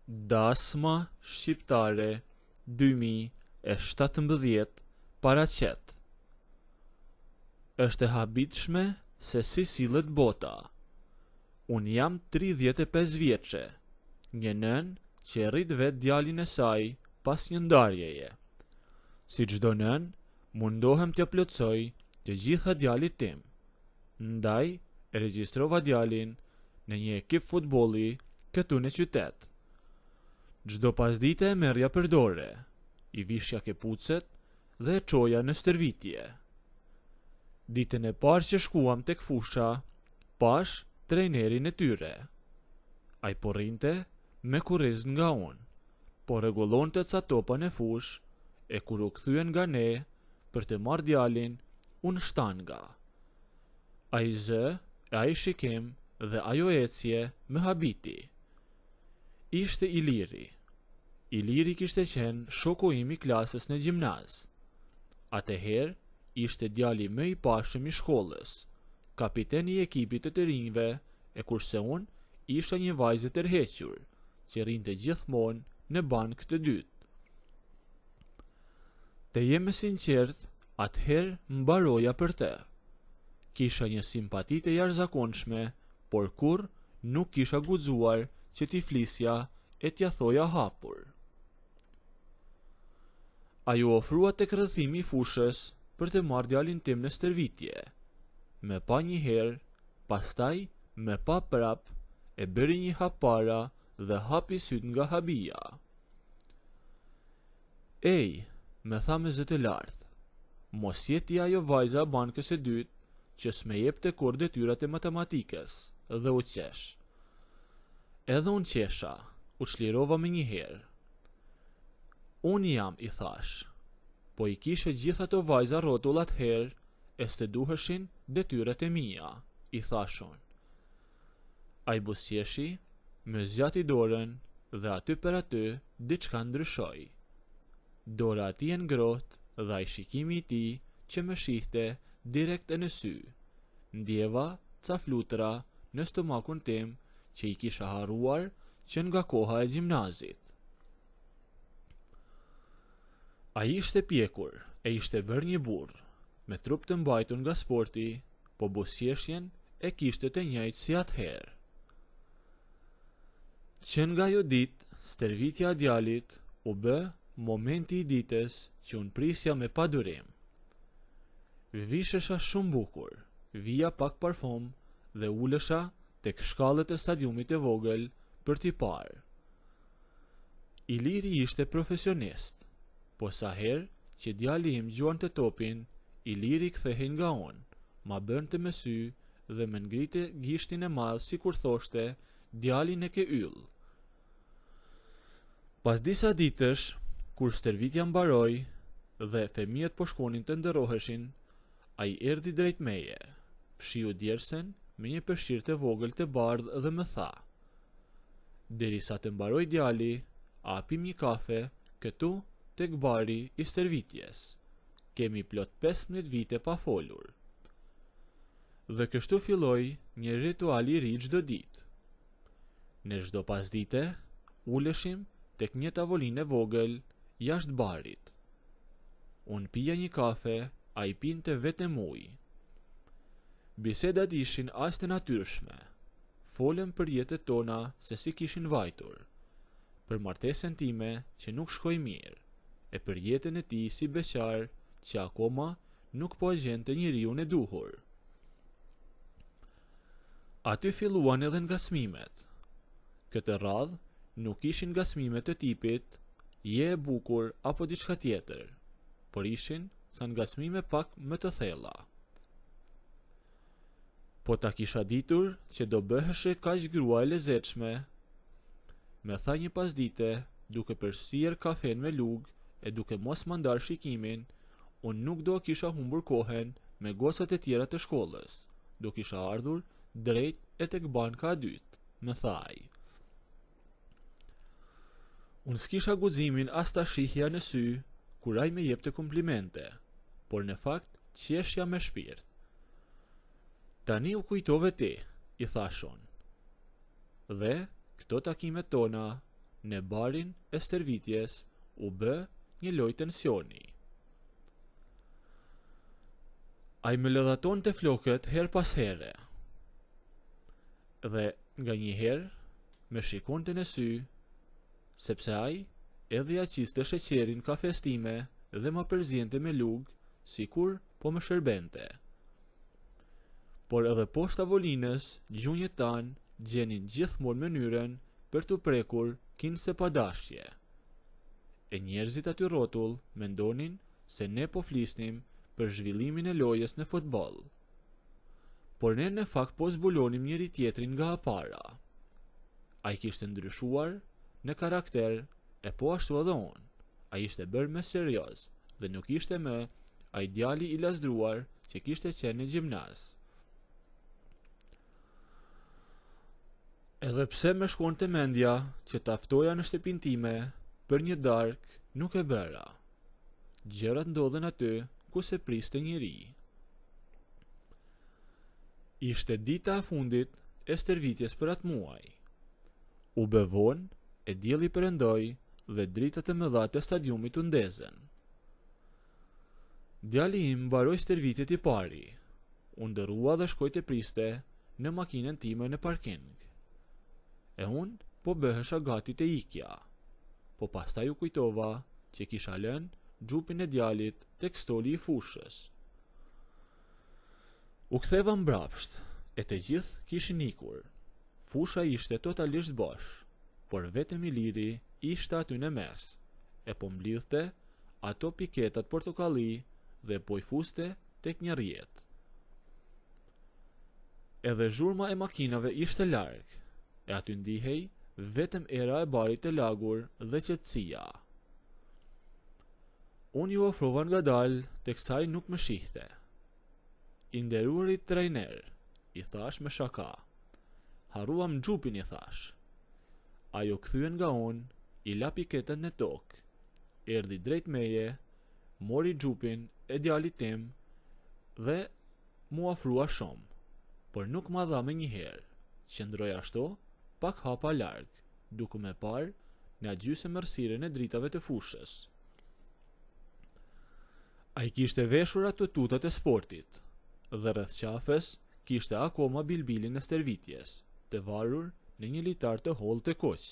Dasma Shqiptare 2017 paraqet Është e habitshme se si sillet bota. Unë jam 35 vjeçe, një nënë që rrit vetë djalin e saj pas një ndarjeje. Si çdo nënë, mundohem t'ia plotësoj të gjitha djalit tim. Ndaj, e regjistrova djalin në një ekip futbolli këtu në qytet. Çdo pasdite e merrja për dore, i vishja këpucët dhe e çoja në stërvitje. Ditën e parë që shkuam tek fusha, pashë trajnerin e tyre. Ai po rrinte me kurriz nga unë, po rregullonte ca topa në fushë e kur u kthye nga ne për të marrë djalin, unë shtanga. Ai zë e ai shikim dhe ajo ecje më habiti. Ishte Iliri. Iliri kishte qenë shoku im i klasës në gjimnaz. Atëherë ishte djali më i pashëm i shkollës, kapiten i ekipit të të rinjve e kurse unë isha një vajzë e tërhequr, që rrinte gjithmonë në bankë të dytë. Të jem e sinqertë, atëherë mbaroja për të. Kisha një simpati të jashtëzakonshme, por kurrë nuk kisha guxuar që t'i flisja e t'ia thoja hapur. Ai u ofrua tek rrethimi i fushës për të marrë djalin tim në stërvitje. Më pa një herë, pastaj më pa prapë, e bëri një hap para dhe hapi sytë nga habia. Ej, më tha me zë të lartë, mos je ti ajo vajza e bankës së dytë që s'më jepte kurrë detyrat e matematikës dhe u qesh. Edhe unë qesha, u çlirova menjëherë. Unë jam, i thashë. Po i kishe gjithë ato vajza rrotull atëherë e s'të duheshin detyrat e mia, i thashë unë. Ai buzëqeshi, më zgjati dorën dhe aty për aty diçka ndryshoi. Dora e tij e ngrohtë dhe ai shikimi i tij që më shihte direkt e në sy. Ndjeva ca flutura në stomakun tim që i kisha harruar që nga koha e gjimnazit. Ai ishte pjekur e ishte bërë një burrë, me trup të mbajtur nga sporti, po buzëqeshjen e kishte të njëjtë si atëherë. Që nga ajo ditë, stërvitja e djalit u bë momenti i ditës që unë prisja me padurim. Vishesha shumë bukur, vija pak parfum dhe ulesha tek shkallët e stadiumit të vogël për t'i parë. Iliri ishte profesionist, po sa herë që djali im gjuante topin, Iliri kthehej nga unë, ma bënte me sy dhe më ngrinte gishtin e madh sikur thoshte djalin e ke yll. Pas disa ditësh, kur stërvitja mbaroi dhe fëmijët po shkonin të ndërroheshin, ai erdhi drejt meje, fshiu djersën me një peshqir të vogël të bardhë dhe më tha: Derisa të mbarojë djali, a pimë një kafe këtu tek bari i stërvitjes. Kemi plot 15 vite pa folur. Dhe kështu filloi një ritual i ri çdo ditë. Ne çdo pasdite uleshim tek një tavolinë e vogël jashtë barit. Unë pija një kafe, ai pinte vetëm ujë. Bisedat ishin aq të natyrshme. Folëm për jetët tona se si kishin vajtur, për martesën time që nuk shkoi mirë, e për jetën e tij si beqar që akoma nuk po e gjente njeriun e duhur. Aty filluan edhe ngacmimet. Këtë radhë nuk ishin ngacmime të tipit je e bukur apo diçka tjetër, por ishin ca ngacmime pak më të thella. Po ta kisha ditur që do bëheshe kaq grua e lezetshme, më tha një pasdite duke përzier kafenë me lugë e duke mos ma ndarë shikimin, unë nuk do kisha humbur kohën me gocat e tjera të shkollës, do kisha ardhur drejt e tek banka e dytë, më tha ai. Unë s'kisha guximin as ta shihja në sy kur ai më jepte komplimente, por në fakt qeshja me shpirt. Tani u kujtove ti, i thashë unë. Dhe këto takimet tona. në barin e stërvitjes u bë një lojë tensioni. Ai më ledhatonte flokët herë pas here. Dhe nganjëherë më shikonte në sy, sepse ai edhe ia qiste sheqerin kafes time dhe ma përziente me lugë sikur po më shërbente. Por edhe poshtë tavolinës, gjunjët tanë gjenin gjithmonë mënyrën për t'u prekur kinse pa dashje. E njerëzit aty rrotull mendonin se ne po flisnim për zhvillimin e lojës në futboll. Por ne në fakt po zbulonim njëri-tjetrin nga e para. Ai kishte ndryshuar në karakter e po ashtu edhe unë. Ai ishte bërë më serioz dhe nuk ishte më ai djali i lazdruar që kishte qenë në gjimnaz. Edhe pse më shkonte mendja që ta ftoja në shtëpinë time për një darkë, nuk e bëra. Gjërat ndodhën aty ku s'e priste njeri. Ishte dita e fundit e stërvitjes për atë muaj. U bë vonë, e dielli perëndoi dhe dritat e mëdha të stadiumit u ndezën. Djali im mbaroi stërvitjet i pari. U ndërrua dhe shkoi të priste në makinën time në parking. E unë po bëhesha gati të ikja. Po pastaj u kujtova që kisha lënë xhupin e djalit tek stoli i fushës. U ktheva mbrapsht, e të gjithë kishin ikur. Fusha ishte totalisht bosh, por vetëm Iliri ishte aty në mes, e po mblidhte ato piketat portokalli dhe po i fuste tek një rrjetë. Edhe zhurma e makinave ishte larg, e aty ndihej vetëm era e barit të lagur dhe qetësia. Unë iu afrova ngadalë teksa ai nuk më shihte. I nderuari trajner, i thashë me shaka. Harruam xhupin, i thashë. Ai u kthye nga unë, i la piketat në tokë. Erdhi drejt meje, mori xhupin e djalit tim dhe m'u afrua shumë, por nuk ma dha menjëherë. Qëndroi ashtu, pak hapa larg, duke më parë në atë gjysëm errësirën e dritave të fushës. Ai kishte veshur ato tutat e sportit dhe rreth qafës kishte akoma bilbilin e stërvitjes, të varur në një litar të hollë të kuq.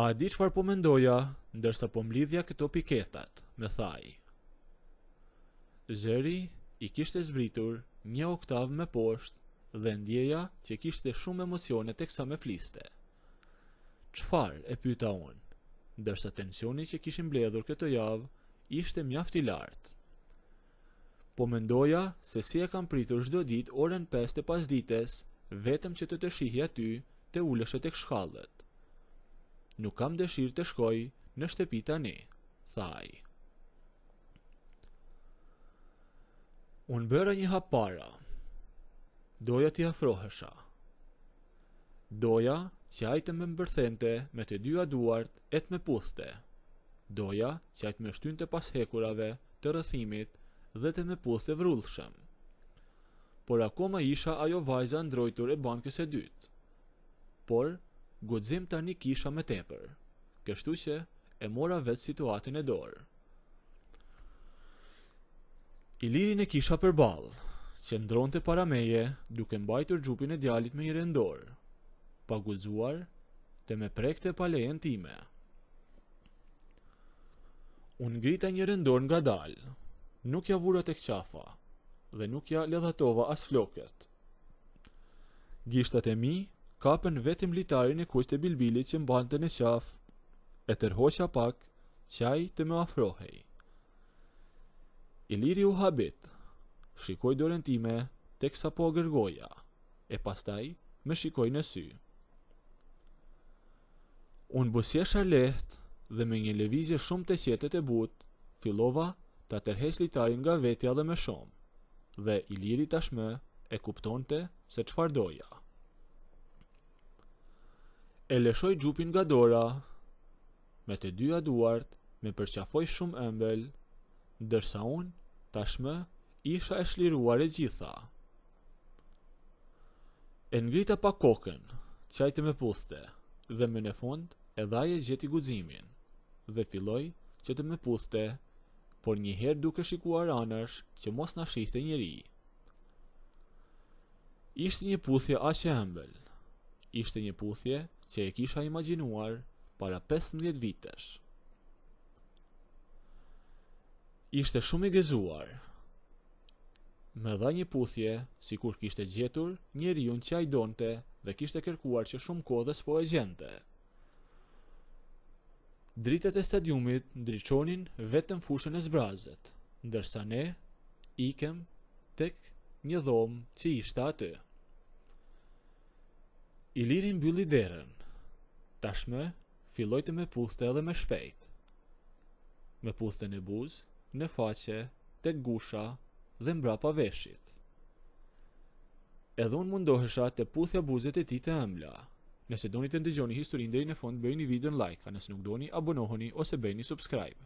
A e di çfarë po mendoja ndërsa po mblidhja këto piketat, më tha ai. Zëri i kishte zbritur një oktavë më poshtë dhe ndjeja që kishte shumë emocione teksa më fliste. Çfarë, e pyeta unë, ndërsa tensioni që kishim mbledhur këto javë ishte mjaft i lartë. Po mendoja se si e kam pritur çdo ditë orën 5 të pasdites vetëm që të të shihja ty të uleshe tek shkallët. Nuk kam dëshirë të shkoj në shtëpi tani, tha ai. Unë bëra një hap para. Doja t'i afrohesha. Doja që ai të më mbërthente me të dyja duart e të më puthte. Doja që ai të më shtynte pas hekurave të rrethimit dhe të më puthte vrullshëm. Por akoma isha ajo vajza e ndrojtur e bankës së dytë. Por, guxim tani kisha më tepër, kështu që e mora vetë situatën në dorë. Ilirin e kisha përballë, qëndronte para meje duke mbajtur xhupin e djalit me njërën dorë, pa guxuar të më prekte pa lejen time. Unë ngrita njërën dorë ngadalë, nuk ia vura tek qafa dhe nuk ia ledhatova as flokët. Gishtat e mi kapën vetëm litarin e kuq të bilbilit që mbante në qafë, e tërhoqa pak që ai të më afrohej. Iliri u habit, shikoi dorën time teksa po gërgoja, e pastaj më shikoi në sy. Unë buzëqesha lehtë dhe me një lëvizje shumë të qetë e të butë, fillova ta tërheq litarin nga vetja dhe më shumë, dhe Iliri tashmë e kuptonte se çfarë doja. E lëshoi xhupin nga dora, me të dyja duart më përqafoi shumë ëmbël, ndërsa unë tashmë isha e çliruar e gjitha. E ngrita pak kokën, që ai të më puthte. Dhe më në fund edhe ai e gjeti guximin dhe filloi që të më puthte, por njëherë duke shikuar anash që mos na shihte njeri. Ishte një puthje aq e ëmbël. Ishte një puthje që e kisha imagjinuar para 15 vitesh. Ishte shumë i gëzuar. Më dha një puthje sikur kishte gjetur njeriun që ai donte dhe kishte kërkuar që shumë kohë dhe s'po e gjente. Dritat e stadiumit ndriçonin vetëm fushën e zbrazët, ndërsa ne ikëm tek një dhomë që ishte aty. Iliri mbylli derën. Tashmë filloi të më puthte edhe më shpejt. Më puthte në buzë, në faqe, tek gusha dhe mbrapa veshit. Edhe unë mundohesha të puthja buzët e tij të ëmbla. Nëse doni të ndëgjoni historinë deri në fund, bëjeni videon like, a nëse nuk doni, abonohuni ose bëjeni subscribe.